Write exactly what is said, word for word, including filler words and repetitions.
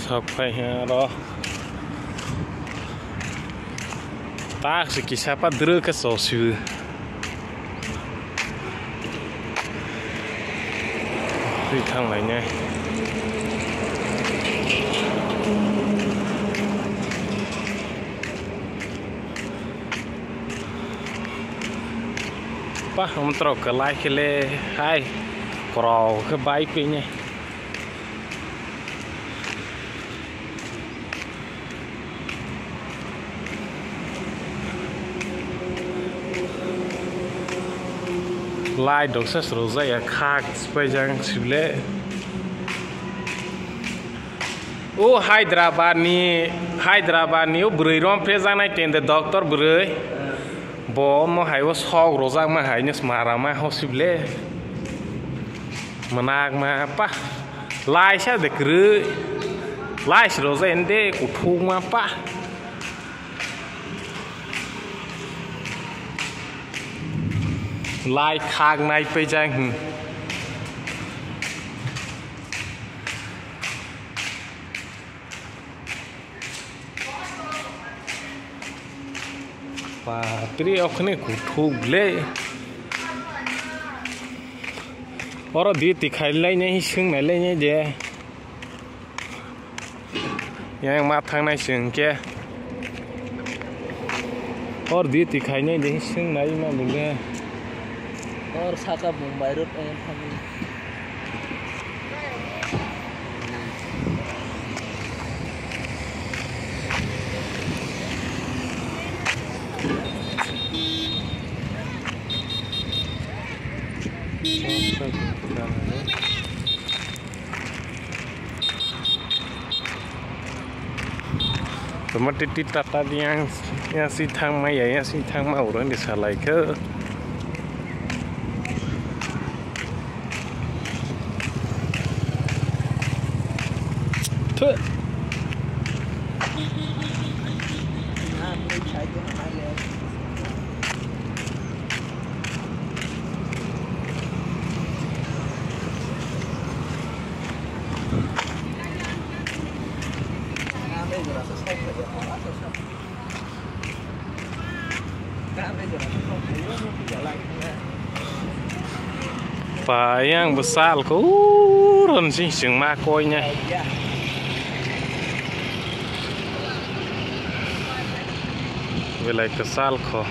Thok phai ha ro. Tak se kisa pa drw khe chosiu. Twi thang lainai. Pa, amtro kwlai khe le hai, kwrw khe bai pini. Lai doksa srojak ya khak sipai jang sibile. O Hyderabad ni, Hyderabad ni o bwrwi rom phejaknai tende doctor bwrwi. Bo mo hai o sok rojak ma hai ni smara ma ho sibile. Mwnakma pa. Laisa de kwrwi. Lais rojak ende kuthukma pa. Lai khak nai pejang hmm. Bapre, okhne kuthuk le. Oro di tikhai lainai, swngnai lainai je. Yang ma thangnai se hwnkhe. Or di tikhainai de swngnai ma bwle. Or saka Mumbai road ayang thangwi. Toma titi tata di yang, yang si thang ma ya, yang si thang ma urang di salai khe. Thuh. Pa yang bwsal kho, uron sing sing ma koi nai. Belai kwchal kho.